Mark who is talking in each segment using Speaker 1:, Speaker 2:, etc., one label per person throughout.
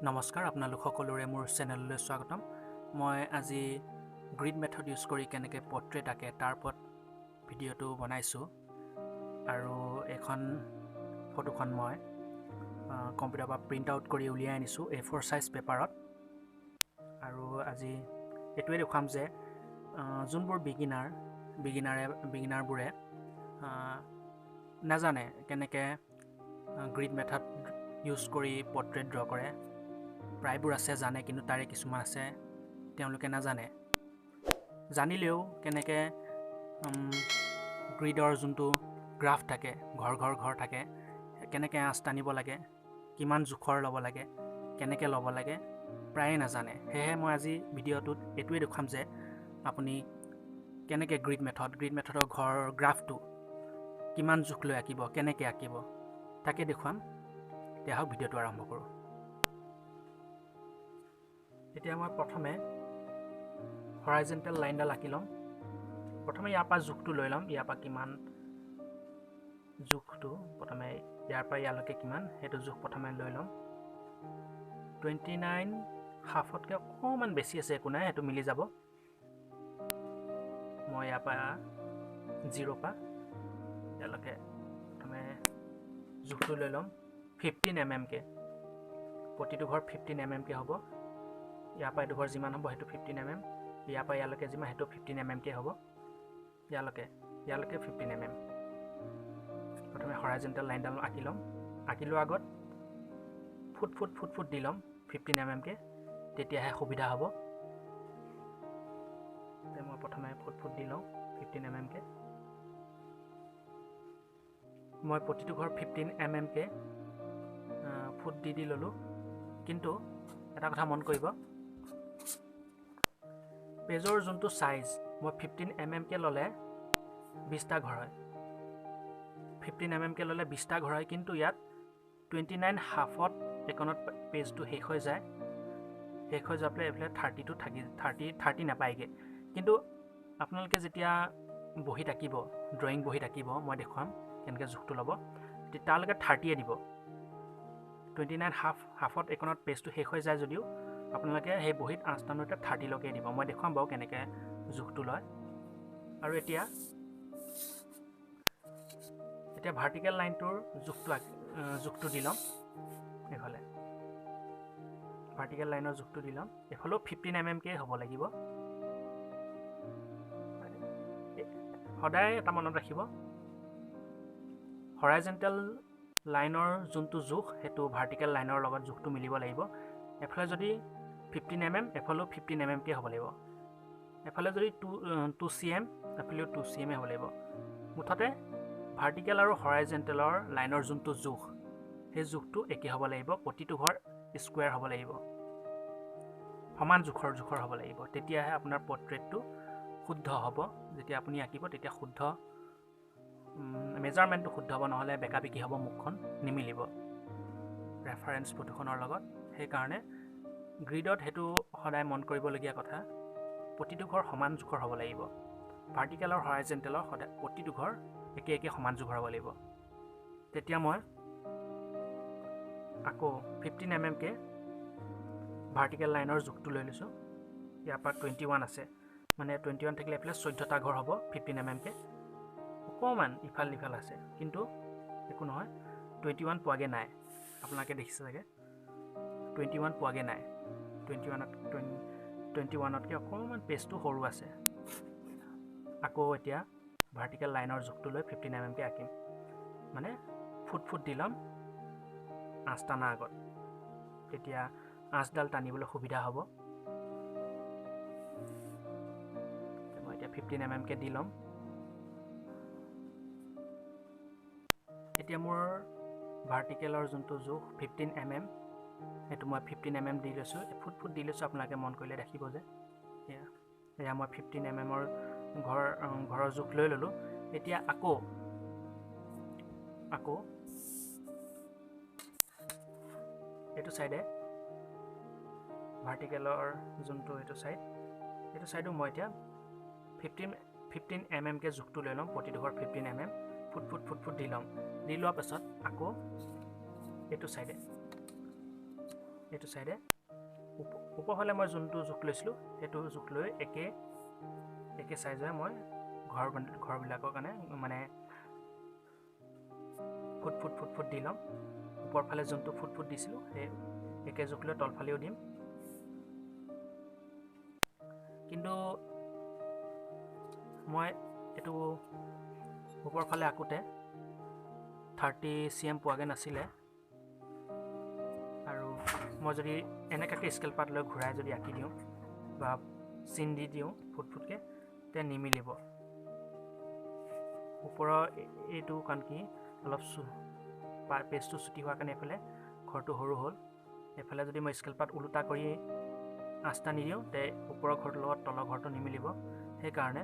Speaker 1: নমস্কাৰ আপোনালোক সকলোৰে মোৰ চেনেললৈ স্বাগতম। মই আজি গ্ৰিড মেথড ইউজ কৰি কেনেকৈ পৰ্ট্ৰেট আঁকে তাৰ ওপৰত ভিডিঅ'টো বনাইছোঁ আৰু এইখন ফটোখন মই কম্পিউটাৰৰ পৰা প্ৰিণ্ট আউট কৰি উলিয়াই আনিছোঁ A4 size পেপাৰত। আৰু আজি এইটোৱে দেখুৱাম যে যোনবোৰ বিগিনাৰবোৰে নাজানে কেনেকৈ গ্ৰিড মেথড ইউজ কৰি পৰ্ট্ৰেট ড্ৰ কৰে, প্ৰায়বোৰ আছে জানে, কিন্তু তাৰে কিছুমান আছে তেওঁলোকে নাজানে। জানিলেও কেনেকৈ গ্ৰিডৰ যোনটো গ্ৰাফ থাকে, ঘৰ ঘৰ ঘৰ থাকে, কেনেকৈ আঁচ টানিব লাগে, কিমান জোখৰ ল'ব লাগে, কেনেকৈ ল'ব লাগে প্ৰায়ে নাজানে। সেয়েহে মই আজি ভিডিঅ'টোত এইটোৱে দেখুৱাম যে আপুনি কেনেকৈ গ্ৰিড মেথডৰ ঘৰ গ্ৰাফটো কিমান জোখ লৈ আঁকিব, কেনেকৈ আঁকিব তাকে দেখুৱাম। এতিয়া আহক ভিডিঅ'টো আৰম্ভ কৰোঁ। এতিয়া মই প্ৰথমে হৰাইজেণ্টেল লাইনডাল আঁকি ল'ম। প্ৰথমে ইয়াৰ পৰা জোখটো লৈ ল'ম, ইয়াৰ পৰা কিমান জোখটো প্ৰথমে ইয়াৰ পৰা ইয়ালৈকে কিমান সেইটো জোখ প্ৰথমে লৈ ল'ম। 29 হাফতকৈ অকণমান বেছি আছে, একো নাই, সেইটো মিলি যাব। মই ইয়াৰ পৰা জিৰ' পৰা ইয়ালৈকে প্ৰথমে জোখটো লৈ ল'ম 15 mm কে। প্ৰতিটো ঘৰ 15 mm কে হ'ব। ইয়াৰ পৰা এইটো ঘৰ যিমান হ'ব সেইটো 15 mm, ইয়াৰ পৰা ইয়ালৈকে যিমান সেইটো 15 mm কে হ'ব, ইয়ালৈকে 15 mm। প্ৰথমে হৰাইজেণ্টেল লাইনডাল আঁকি ল'ম। আঁকি লোৱাৰ আগত ফুট ফুট ফুট ফুট দি ল'ম 15 mm কে, তেতিয়াহে সুবিধা হ'ব। মই প্ৰথমে ফুট ফুট দি লওঁ 15 mm কে। মই প্ৰতিটো ঘৰ 15 mm কে ফুট দি দি ল'লোঁ। কিন্তু এটা কথা মন কৰিব, পেজৰ যোনটো চাইজ, মই 15 mm কে ল'লে 20টা ঘৰ হয়, 15 mm কে ল'লে 20টা ঘৰ হয়, কিন্তু ইয়াত 29 হাফত একণত পেজটো শেষ হৈ যায়। শেষ হৈ যোৱাৰ পেলাই এইফালে 32 থাকি 30 নাপায়গৈ। কিন্তু আপোনালোকে যেতিয়া বহীত আঁকিব, ড্ৰয়িং বহীত আঁকিব, মই দেখুৱাম কেনেকৈ জোখটো ল'ব, তালৈকে 30 দিব। 29 হাফত একণত পেজটো শেষ হৈ যায় যদিও আপোনালোকে সেই বহীত আঁচ টানোতে 30লৈকে দিব। মই দেখুৱাম বাৰু কেনেকৈ জোখটো লয়। আৰু এতিয়া ভাৰ্টিকেল লাইনটোৰ জোখটো দি ল'ম। এইফালে ভাৰ্টিকেল লাইনৰ জোখটো দি ল'ম। এইফালেও 15 mm কে হ'ব লাগিব। সদায় এটা মনত ৰাখিব, হৰাইজেণ্টেল লাইনৰ যোনটো জোখ সেইটো ভাৰ্টিকেল লাইনৰ লগত জোখটো মিলিব লাগিব। এফালে যদি 15 mm, এফালেও 15 mm কে হ'ব লাগিব। এফালে যদি 2 cm, এফালেও 2 cm হ'ব লাগিব। মুঠতে ভাৰ্টিকেল আৰু হৰাইজেণ্টেলৰ লাইনৰ যোনটো জোখ, সেই জোখটো একে হ'ব লাগিব। প্ৰতিটো ঘৰ স্কুৱেৰ হ'ব লাগিব, সমান জোখৰ হ'ব লাগিব। তেতিয়াহে আপোনাৰ পৰ্ট্ৰেটটো শুদ্ধ হ'ব। যেতিয়া আপুনি আঁকিব তেতিয়া শুদ্ধ মেজাৰমেণ্টটো শুদ্ধ হ'ব, নহ'লে বেকা বেকি হ'ব, মুখখন নিমিলিব ৰেফাৰেঞ্চ ফটোখনৰ লগত। সেইকাৰণে গ্ৰিডত সেইটো সদায় মন কৰিবলগীয়া কথা, প্ৰতিটো ঘৰ সমান জোখৰ হ'ব লাগিব। ভাৰ্টিকেল আৰু হৰাইজেণ্টেলৰ সদায় প্ৰতিটো ঘৰ একে একে সমান জোখৰ হ'ব লাগিব। তেতিয়া মই আকৌ 15 mm কে ভাৰ্টিকেল লাইনৰ জোখটো লৈ লৈছোঁ। ইয়াৰ পৰা 21 আছে, মানে 21 থাকিলে এইফালে 14টা ঘৰ হ'ব 15 mm কে। অকণমান ইফাল ইফাল আছে, কিন্তু একো নহয়, 21 পোৱাগৈ নাই। আপোনালোকে দেখিছে চাগে 21 পোৱাগৈ নাই, 21তকৈ অকণমান পেজটো সৰু আছে। আকৌ এতিয়া ভাৰ্টিকেল লাইনৰ জোখটো লৈ 15 mm কে আঁকিম, মানে ফুট ফুট দি ল'ম আঁচ টানাৰ আগত, তেতিয়া আঁচডাল টানিবলৈ সুবিধা হ'ব। মই এতিয়া 15 mm কে দি ল'ম। এতিয়া মোৰ ভাৰ্টিকেলৰ যোনটো জোখ 15 mm, সেইটো মই 15 mm দি লৈছোঁ, ফুট ফুট দি লৈছোঁ। আপোনালোকে মন কৰিলে দেখিব যে এয়া মই 15 mm ঘৰৰ জোখ লৈ ল'লোঁ। এতিয়া আকৌ এইটো চাইডে ভাৰ্টিকেলৰ যোনটো এইটো চাইডো মই এতিয়া 15 mm কে জোখটো লৈ ল'ম। প্ৰতিটো ঘৰ 15 mm ফুট ফুট ফুট ফুট দি ল'ম। দি লোৱাৰ পাছত আকৌ এইটো চাইডে এইটো চাইডে ওপৰফালে মই যোনটো জোখ লৈছিলোঁ সেইটো জোখ লৈ একে একে চাইজৰে মই ঘৰবিলাকৰ কাৰণে মানে ফুট ফুট ফুট ফুট দি ল'ম। ওপৰফালে যোনটো ফুট ফুট দিছিলোঁ সেই একে জোখ লৈ তলফালেও দিম। কিন্তু মই এইটো ওপৰফালে আঁকোতে 30 cm পোৱাগৈ নাছিলে, আৰু মই যদি এনেকুৱাকৈ স্কেল পাত লৈ ঘূৰাই যদি আঁকি দিওঁ বা চিন দি দিওঁ ফুট ফুটকৈ তে নিমিলিব। ওপৰৰ এইটো কাৰণ কি অলপ পেজটো চুটি হোৱাৰ কাৰণে এইফালে ঘৰটো সৰু হ'ল। এইফালে যদি মই স্কেল পাত ওলোটা কৰি আঁচ নিদিওঁ তে ওপৰৰ ঘৰটোৰ লগত তলৰ ঘৰটো নিমিলিব। সেইকাৰণে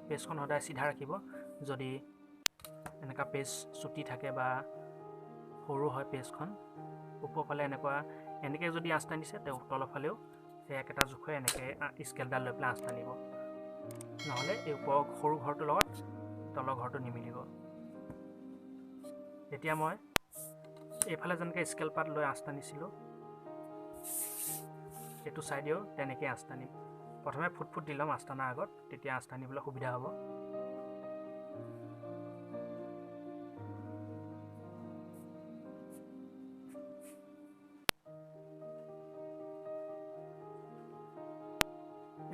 Speaker 1: পেজখন সদায় চিধা ৰাখিব। যদি এনেকুৱা পেজ চুটি থাকে বা সৰু হয় পেজখন, ওপৰফালে এনেকুৱা এনেকৈ যদি আঁচ টানিছে তেওঁ তলৰফালেও সেই একেটা জোখৰে এনেকৈ স্কেলডাল লৈ পেলাই আঁচ টানিব, নহ'লে এই ওপৰৰ সৰু ঘৰটোৰ লগত তলৰ ঘৰটো নিমিলিব। এতিয়া মই এইফালে যেনেকৈ স্কেল পাত লৈ আঁচ টানিছিলোঁ এইটো চাইডেও তেনেকৈ আঁচ টানিম। প্ৰথমে ফুট ফুট দি ল'ম আঁচ টানাৰ আগত, তেতিয়া আঁচ টানিবলৈ সুবিধা হ'ব।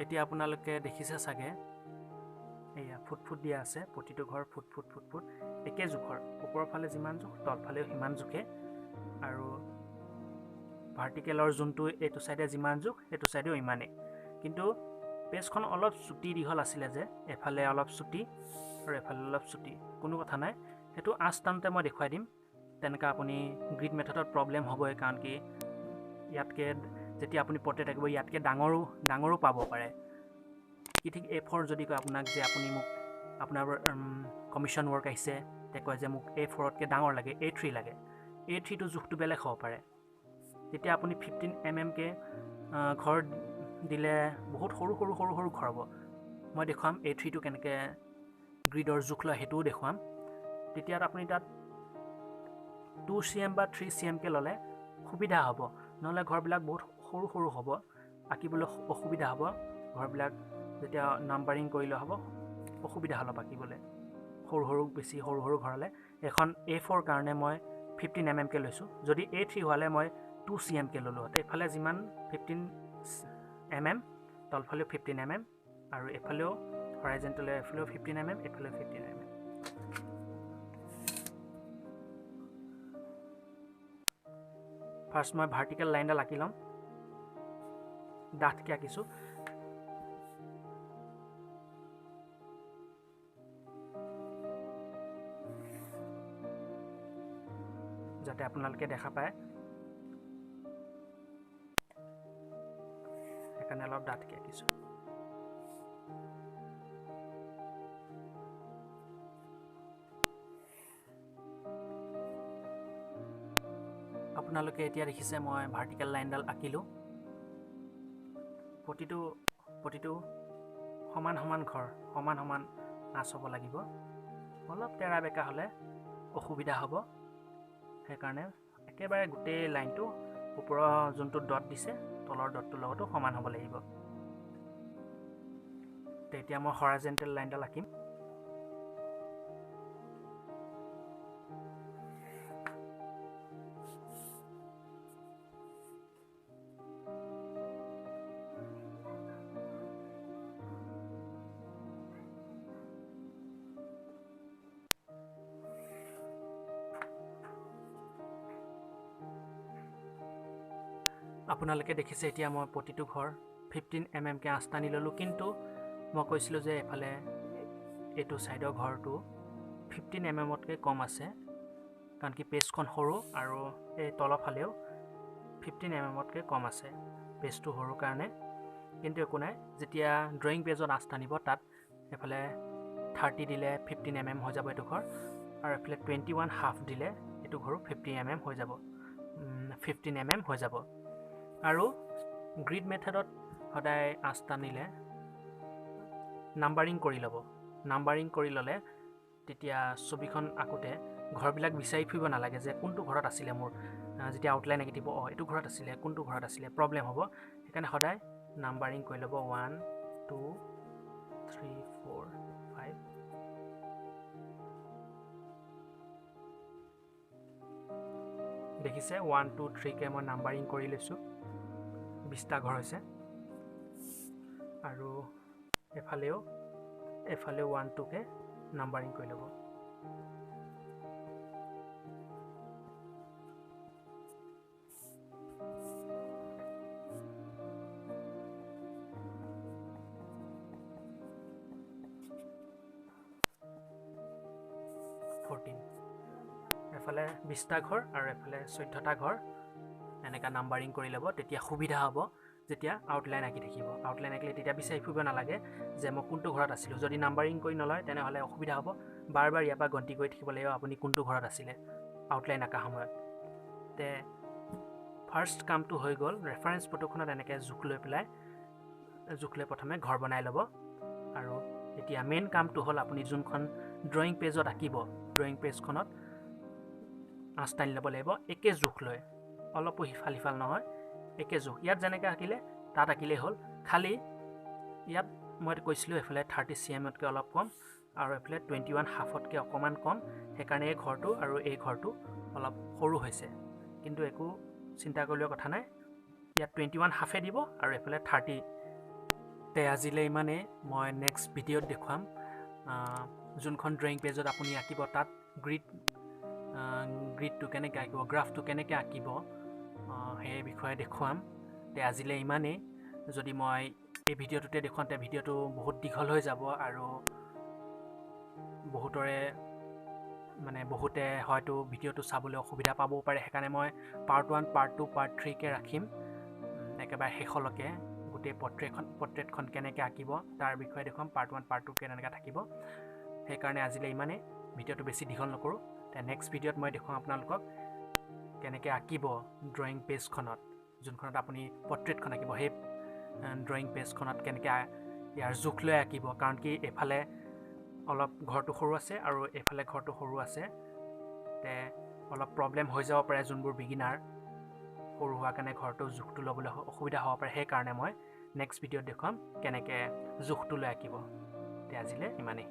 Speaker 1: এতিয়া আপোনালোকে দেখিছে চাগে এয়া ফুট ফুট দিয়া আছে, প্ৰতিটো ঘৰ ফুট ফুট ফুট ফুট একে জোখৰ। ওপৰৰ ফালে যিমান জোখ তলফালেও সিমান জোখে, আৰু ভাৰ্টিকেলৰ যোনটো এইটো চাইডে যিমান জোখ সেইটো চাইডেও ইমানেই। কিন্তু পেজখন অলপ চুটি দীঘল আছিলে যে, এফালে অলপ চুটি আৰু এফালে অলপ চুটি, কোনো কথা নাই, সেইটো আঁচ টানোতে মই দেখুৱাই দিম। তেনেকুৱা আপুনি গ্ৰীড মেথডত প্ৰব্লেম হ'বই, কাৰণ কি ইয়াতকৈ যেতিয়া আপুনি পৰ্ট্ৰেট আঁকিব ইয়াতকৈ ডাঙৰো পাব পাৰে। কি ঠিক A4 যদি কয় আপোনাক যে আপুনি মোক আপোনাৰ কমিশ্যন ৱৰ্ক আহিছে, তে কয় যে মোক A4তকৈ ডাঙৰ লাগে, A3 লাগে, A3টো জোখটো বেলেগ হ'ব পাৰে। তেতিয়া আপুনি 15 mm ঘৰ দিলে বহুত সৰু সৰু সৰু সৰু ঘৰ হ'ব। মই দেখুৱাম A3টো কেনেকৈ গ্ৰীডৰ জোখ লয় সেইটোও দেখুৱাম। তেতিয়া আপুনি তাত 2 cm বা 3 cm ল'লে সুবিধা হ'ব, নহ'লে ঘৰবিলাক বহুত সৰু সৰু হ'ব, আঁকিবলৈ অসুবিধা হ'ব। ঘৰবিলাক যেতিয়া নাম্বাৰিং কৰি লোৱা হ'ব অসুবিধা অলপ আঁকিবলৈ, সৰু সৰু বেছি সৰু সৰু ঘৰ হ'লে। এখন A4 কাৰণে মই 15 mm লৈছোঁ, যদি A3 হোৱালে মই 2 cm ল'লোঁ। এইফালে যিমান 15 mm, তলফালেও 15 mm, আৰু এইফালেও হৰাইজেণ্টেল এইফালেও 15 mm, এইফালেও 15 mm। ফাৰ্ষ্ট মই ভাৰ্টিকেল লাইনডাল আঁকি ল'ম, ডাঠকৈ আঁকিছোঁ। যাতে আপোনালোকে দেখা পায় সেইকাৰণে অলপ ডাঠকৈ আঁকিছোঁ। আপোনালোকে এতিয়া দেখিছে মই ভাৰ্টিকেল লাইনডাল আঁকিলোঁ। প্ৰতিটো সমান সমান ঘৰ সমান সমান আঁচ হ'ব লাগিব, অলপ তেৰা বেঁকা হ'লে অসুবিধা হ'ব। সেইকাৰণে একেবাৰে গোটেই লাইনটো ওপৰৰ যোনটো ডট দিছে তলৰ ডটটোৰ লগতো সমান হ'ব লাগিব। তেতিয়া মই হৰাইজেণ্টেল লাইনডাল আঁকিম। আপোনালোকে দেখিছে এতিয়া মই প্ৰতিটো ঘৰ 15 mm আঁচ টানি ল'লোঁ। কিন্তু মই কৈছিলোঁ যে এফালে এইটো ছাইডৰ ঘৰটো 15 mmতকৈ কম আছে, কাৰণ কি পেজখন সৰু আৰু এই তলৰফালেও 15 mmতকৈ কম আছে, পেজটো সৰু কাৰণে। কিন্তু একো নাই, যেতিয়া ড্ৰয়িং পেজত আঁচ টানিব তাত এফালে 30 দিলে 15 mm হৈ যাব এইটো ঘৰ, আৰু এফালে 21.5 দিলে এইটো ঘৰো 50 mm হৈ যাব, 15 mm হৈ যাব। আৰু গ্ৰীড মেথডত সদায় আঁচ টানিলে নাম্বাৰিং কৰি ল'ব। নাম্বাৰিং কৰি ল'লে তেতিয়া ছবিখন আঁকোতে ঘৰবিলাক বিচাৰি ফুৰিব নালাগে যে কোনটো ঘৰত আছিলে মোৰ। যেতিয়া আউটলাইন আঁকি দিব, অঁ এইটো ঘৰত আছিলে, কোনটো ঘৰত আছিলে, প্ৰব্লেম হ'ব। সেইকাৰণে সদায় নাম্বাৰিং কৰি ল'ব 1 2 3 4 5। দেখিছে 1 2 3কে মই নাম্বাৰিং কৰি লৈছোঁ, 20টা ঘৰ হৈছে। আৰু এফালেও 1 2কে নাম্বাৰিং কৰি ল'ব। এফালে 20টা ঘৰ আৰু এফালে 14টা ঘৰ, এনেকুৱা নাম্বাৰিং কৰি ল'ব। তেতিয়া সুবিধা হ'ব যেতিয়া আউটলাইন আঁকি থাকিব। আউটলাইন আঁকিলে তেতিয়া বিচাৰি ফুৰিব নালাগে যে মই কোনটো ঘৰত আছিলোঁ। যদি নাম্বাৰিং কৰি নলয় তেনেহ'লে অসুবিধা হ'ব, বাৰ বাৰ ইয়াৰ পৰা গন্তি কৰি থাকিব লাগিব আপুনি কোনটো ঘৰত আছিলে আউটলাইন আঁকা সময়ত। তে ফাৰ্ষ্ট কামটো হৈ গ'ল, ৰেফাৰেঞ্চ ফটোখনত এনেকৈ জোখ লৈ পেলাই, জোখ লৈ প্ৰথমে ঘৰ বনাই ল'ব। আৰু এতিয়া মেইন কামটো হ'ল আপুনি যোনখন ড্ৰয়িং পেজত আঁকিব, ড্ৰয়িং পেজখনত আঁচ টানি ল'ব লাগিব একে জোখ লৈ, অলপো সিফাল সিফাল নহয়, একে জোখ। ইয়াত যেনেকৈ আঁকিলে তাত আঁকিলেই হ'ল। খালি ইয়াত মই কৈছিলোঁ এইফালে 30 cm-তকৈ অলপ কম আৰু এইফালে 21.5তকৈ অকণমান কম, সেইকাৰণে এই ঘৰটো আৰু এই ঘৰটো অলপ সৰু হৈছে। কিন্তু একো চিন্তা কৰিবলগীয়া কথা নাই, ইয়াত 21.5 দিব আৰু এইফালে 30। তে আজিলৈ ইমানেই, মই নেক্সট ভিডিঅ'ত দেখুৱাম যোনখন ড্ৰয়িং পেজত আপুনি আঁকিব তাত গ্ৰিডটো কেনেকৈ আঁকিব, গ্ৰাফটো কেনেকৈ আঁকিব সেই বিষয়ে দেখুৱাম। তে আজিলৈ ইমানেই। যদি মই এই ভিডিঅ'টোতে দেখুৱাওঁ তে ভিডিঅ'টো বহুত দীঘল হৈ যাব আৰু বহুতৰে মানে বহুতে হয়তো ভিডিঅ'টো চাবলৈ অসুবিধা পাবও পাৰে। সেইকাৰণে মই পাৰ্ট 1, পাৰ্ট 2, পাৰ্ট 3কে ৰাখিম, একেবাৰে শেষলৈকে গোটেই পৰ্ট্ৰেটখন কেনেকৈ আঁকিব তাৰ বিষয়ে দেখুৱাম। পাৰ্ট 1, পাৰ্ট 2কে তেনেকৈ থাকিব। সেইকাৰণে আজিলৈ ইমানেই, ভিডিঅ'টো বেছি দীঘল নকৰোঁ। তে নেক্সট ভিডিঅ'ত মই দেখুৱাম আপোনালোকক কেনেকৈ আঁকিব ড্ৰয়িং পেজখনত, যোনখনত আপুনি পৰ্ট্ৰেটখন আঁকিব সেই ড্ৰয়িং পেজখনত কেনেকৈ ইয়াৰ জোখ লৈ আঁকিব। কাৰণ কি এইফালে অলপ ঘৰটো সৰু আছে আৰু এইফালে ঘৰটো সৰু আছে, তে অলপ প্ৰব্লেম হৈ যাব পাৰে যোনবোৰ বিগিনাৰ, সৰু হোৱাৰ কাৰণে ঘৰটো জোখটো ল'বলৈ অসুবিধা হ'ব পাৰে। সেইকাৰণে মই নেক্সট ভিডিঅ'ত দেখুৱাম কেনেকৈ জোখটো লৈ আঁকিব। তে আজিলৈ ইমানেই।